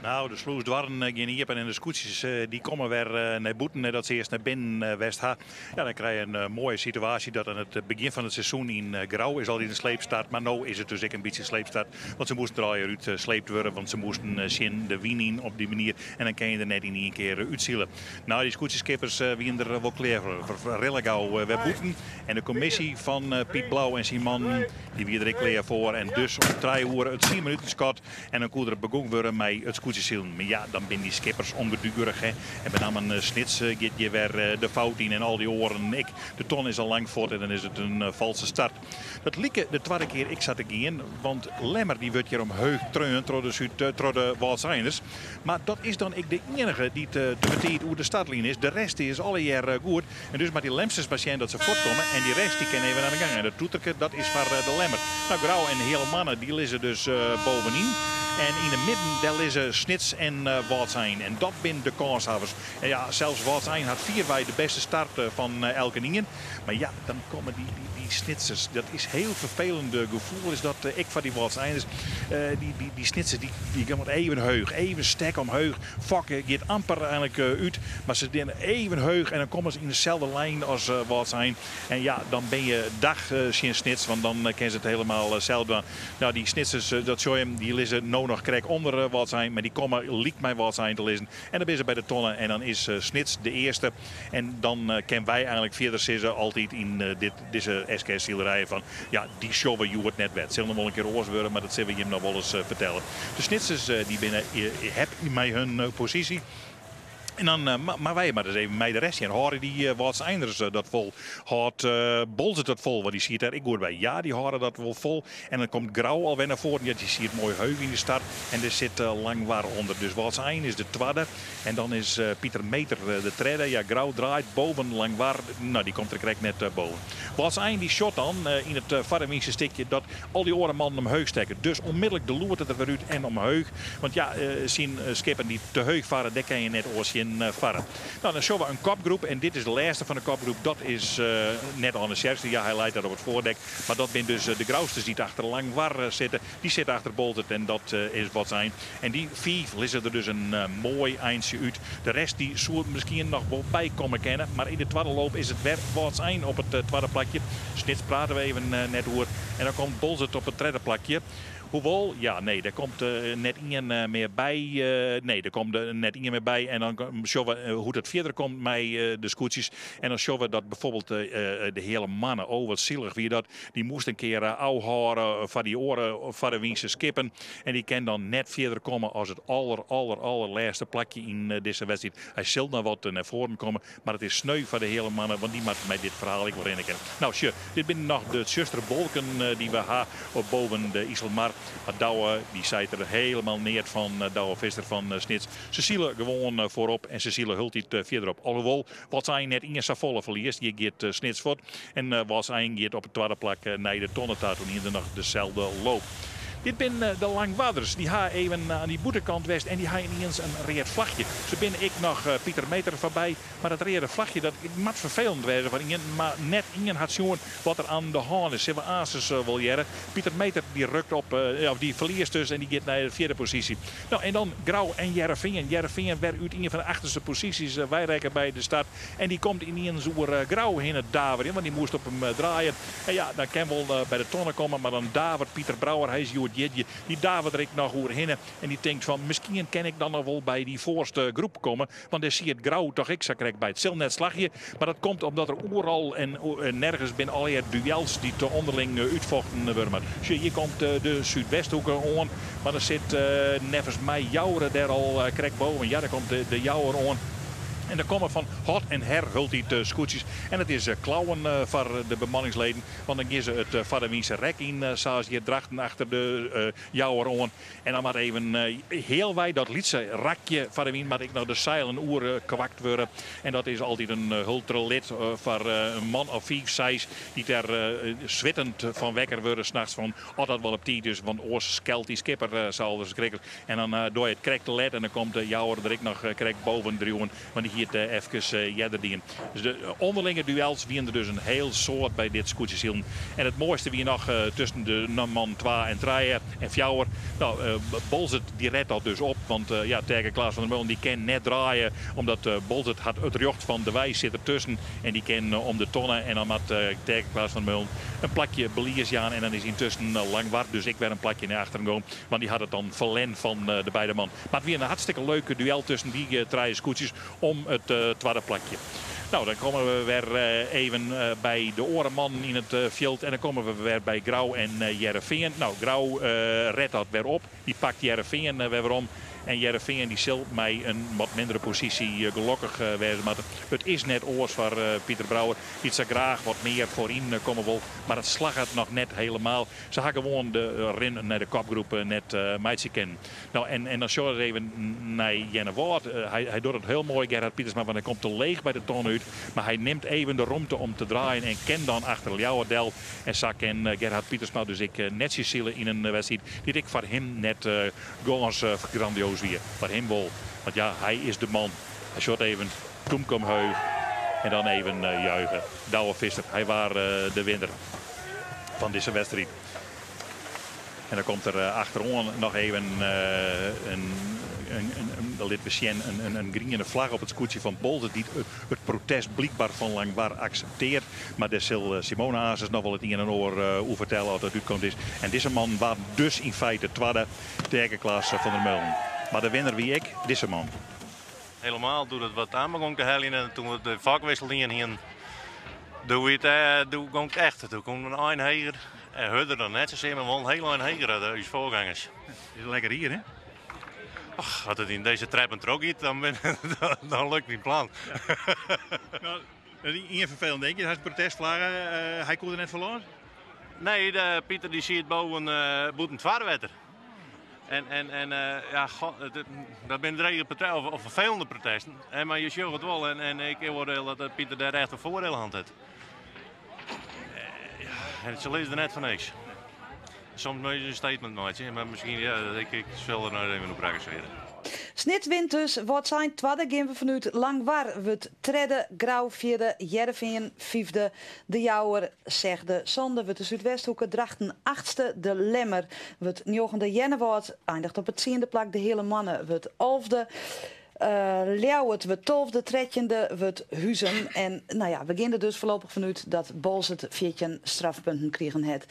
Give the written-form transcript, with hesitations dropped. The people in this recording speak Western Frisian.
Nou, de slûsdoarren gean iepen en de skûtsjes dy komme wer nei bûten neidat se earst nei binnen west ha. Ja, dan krije je in moaie situaasje dat oan it begjin fan it seizoen yn Grou is altyd in sleepstart. Mar no is it dus ek in bytsje sleepstart, want se moasten der allegear út sleept wurde, want se moasten tsjin de wyn yn op dy manier en dan kinne je der net yn ien kear útsile. Nou, dy skûtsjeskippers wiene der wol klear foar. Rillegau wer bûten en de kommisje fan Piet Blauw en syn mannen dy wie der ek klear foar. En dus om trije oere it tsien minuten skot en dan koe der begûn wurde mei it skûtsjesilen. Mar ja, dan binne dy skippers ongedurig, hè. En benammen Snits giet hjir wer de fout yn en al dy oaren ek. De ton is al lang fuort en dan is it in falske start. Dat like de twadde kear ek sa te gean, want Lemmer dy wurdt hjir omheech treaun troch de Súd, troch de Wâldseiners. Mar dat is dan ek de iennige dy't te betiid oer de startline is. De rest is allegear goed. En dus moat dy Lemsters mar sjen dat se fuortkomme en dy rest dy kin even aan de gang. En dat toeterke dat is foar de Lemmer. Nou, Grou en de Heale Moanne dy lizze dus bovenyn. En yn de midden dêr lizze Snits en Wâldsein. En dat binne de kânshawwers. En ja, sels Wâldsein hat fierwei de bêste start fan elkenien. Mar ja, dan komme dy, dy, dy Snitsers. Dat is hiel ferfelende gefoel is dat ek foar dy Wâldseiners. Dy, dy, dy Snitsers dy, dy gean even heech, even stek omheech. Fokke giet amper eigenlik út, mar se gean even heech en dan komme se yn deselde lijn as Wâldsein. En ja, dan bin je dag tsjin Snits, want dan kinne se it hielendal sels dwaan. Nou, dy Snitsers, dat sjoch je, dy lizze no noch krekt ûnder Wâldsein, mar dy komme lyk mei Wâldsein te lizzen. En dan binne se by de tonne en dan is Snits de earste. En dan kinne wy eigenlik fierder sizze altyd yn dit, dizze SKS-silerij fan ja, dy sjogge we hjoed net wer. It sil noch wol in kear oars wurde, mar dat sille we jim noch wol ris fertelle. De Snitsers dy binne happy mei hun posysje. En dan mar wy mar ris even mei de rest sjen. Hâlde dy Wâldseiners dat fol? Hâldt Boalsert dat fol? Want dy siet dêr ek goed by. Ja, dy hâlde dat wol fol. En dan komt Grou alwer nei foaren. Ja, dy siet moai heech yn de start. En der sit Langwar ûnder. Dus Wâldsein is de twadde. En dan is Pieter Meeter de tredde. Ja, Grou draait boven Langwar. Nou, dy komt der krekt net boven. Wâldsein dy sjocht dan yn it foarewynse stikje dat al dy oare mannen omheech stekke. Dus onmiddellik de loert der wer út en omheech. Want ja, syn skippen dy't te heech farre, dêr kin je net oars tsjin farre. Nou, dan sjogge we in kopgroep en dit is de lêste fan de kopgroep. Dat is net Anne Sjerpstra. Ja, hy leit daar op it foardek. Mar dat binne dus de Grousters dy't achter Langwar sitte. Dy sitte achter Boalsert en dat is Wâldsein. En dy fiif lizze der dus in moai eintsje út. De rest dy soe miskien noch wol bykomme kinne. Mar yn de twadde loop is it wer Wâldsein op it twadde plakje. Snits prate we even net oer. En dan komt Boalsert op it tredde plakje. Hoewol, ja, nee, der komt net ien mear by. Nee, der komt net ien mear by. En dan sjogge we hoe't it fierder komt mei de skûtsjes. En dan sjogge we dat bijvoorbeeld de Heale Moanne, oh wat sielich wie dat. Dy moast in kear ôfhâlde foar dy oare foarewynse skippen. En dy kin dan net fierder komme as it aller, aller, allerlêste plakje yn dizze wedstriid. Hy sil noch wat nei foaren komme, mar it is sneu foar de Heale Moanne, want dy moat mei dit ferhaal ek wol rinne kinne. Nou, sjoch, dit binne noch de tsjustere wolken dy't we ha op boven de Iselmar. Mar Douwe, dy seit der hielendal neat fan, Douwe Visser fan Snits. Se sile gewoan foarop en se sile hieltyd fierder op. Alhoewol, Wâldsein net iens safolle ferliest. Hjir giet Snits fuort en Wâldsein giet op it twadde plak nei de tonne ta. Toen hiene se noch deselde loop. Dit binne de Langwarders. Dy ha even oan dy bûtenkant west en dy ha yniens in read flachje. Se binne ek noch Pieter Meeter foarby. Mar dat reade flachje, dat moat ferfelend wêze foar ien. Mar net ien hat sjoen wat der oan de hân is. Sille we aansens wol hearre. Pieter Meeter dy rukt op, of dy ferliest dus en dy giet nei de fjirde posysje. Nou, en dan Grou en Hearrenfean. Hearrenfean wer út ien fan de achterste posysjes weirekke by de start. En dy komt yniens oer Grou hinne daverjen, want dy moast op him draaien. En ja, dan kin wol by de tonne komme, mar dan davert Pieter Brouwer, hy is hjoed jierdei, dy davert der ek noch oerhinne. En dy tinkt fan, miskien kin ik dan noch wol by dy foarste groep komme, want dêr siet Grou toch ek sa krekt by. It sil net slagje, mar dat komt omdat der oeral en nergens binne allegear duels dy't ûnderling útfochten wurde moatte. Sjoch, hjir komt de Súdwesthoeke oan, mar der sit neffens my Joure dêr al krekt boven. Ja, dêr komt de Jouwer oan. En der komme fan hot en her hieltyd skûtsjes. En it is klauwen foar de bemanningsleden, want dan gean se it foar de wynse rek yn, sa as hjir Drachten achter de Jouwer oan. En dan moat even healwei dat lytse rakje foar de wyn moat ek noch de seilen oerkwakt wurde. En dat is altyd in hultrelit foar in man of fiif, seis dy't dêr swittend fan wekker wurde nachts fan oft dat wol op tiid is. Want oars skelt dy skipper sa al ferskriklik. En dan doar je it krekt te let en dan komt de Jouwer der ek noch krekt boven driuwen. Want dy hie hie it efkes earder dien. Dus de ûnderlinge duels wiene der dus in hiel soad by dit skûtsjesilen. En it moaiste wie noch tusken de man 2 en 3 en 4. No, Boalsert dy rêdt dat dus op. Want ja, Taeke Klaas van der Meulen dy kin net draaie. Omdat Boalsert hat it rjocht fan de wei sit dertusken. En dy kin om de tonne. En dan moat Taeke Klaas van der Meulen in plakje belies jaan. En dan is yntusken Langwar dus ek wer in plakje nei achteren gien. Want dy hat it dan ferlern fan de beide mannen. Mar it wie in hartstikke leuk duel tusken dy trije skûtsjes om it twadde plakje. No, dan komme we wer even by de oare mannen yn it fjild. En dan komme we wer by Grou en Hearrenfean. No, Grou rêdt dat wer op. Dy pakt Hearrenfean wer werom. En Hearrenfean dy sil mei in wat mindere posysje gelokkich wêze moatte. It is net oars foar Pieter Brouwer, dy't sa graach wat mear foaryn komme wol. Mar it slagget noch net hielendal. Se ha gewoan de rin nei de kopgroep net meitsje kinnen. No, en dan sjogge we even nei Earnewâld. Hy docht it hiel moai, Gerhard Pietersma, want hy komt te leech by de tonne út. Mar hy nimt even de romte om te draaien en kin dan achter Ljouwert del. En sa kin Gerhard Pietersma dus ek netsjes sile yn in wedstriid dy't ek foar him net gâns grandioas wie. Foar him wol. Want ja, hy is de man. Hy sjocht even tûmke omheech en dan even juiche. Douwe Visser, hy waard de winner fan dizze wedstriid. En dan komt der achteroan noch even in, litte we sjen, in griene flagge op it skûtsje fan Boalsert dy't it protest blykber fan Langwar akseptearret. Mar dêr sil Simone Hazes noch wol it ien en oar oer fertelle as it útkomd is. En dizze man waard dus yn feite twadde, Taeke Klaas van der Meulen. Mar de winner wie ek dizze man. Hielendal doe't it wat oan te heljen en doe't we de fokwissel dien hiene, doe gie it echt. Doe kaam in ein heger en hurder dan net sasear, mar wol in hiel ein heger dan ús foargongers. Is lekker hjir, hè? Och, as it yn dizze treppen trochgiet, dan lukt myn plan. Ja. No, ien ferfelend ding, hy hat protestflagge, hy koe der net foar. Nee, Pieter dy siet boppe bûten it farwetter. En ja, god, dat binne drege protesten, of ferfelende protesten. Mar je sjogge it wol en ik oardiel dat Pieter dêr echt in foardiel oan hat. Ja, en se lizze der net foar niks. Soms moatte je in statement meitsje, mar miskien, ja, ik sil der no even op reagearje. Snits wint dus, Wâldsein twadde gean we fanút. Langwar wurdt tredde, Grou fjirde, Hearrenfean fyfde, De Jouwer sechde, sânde wurdt de Súdwesthoeke, Drachten achtste, De Lemmer wurdt njoggende, Earnewâld einiget op it tsiende plak, de Heale Moanne wurdt 11e. Ljouwert wurdt 12e, 13e wurdt Huzum. En no ja, we gean der dus foarlopich fanút dat Boalsert 14 strafpunten krigen hat.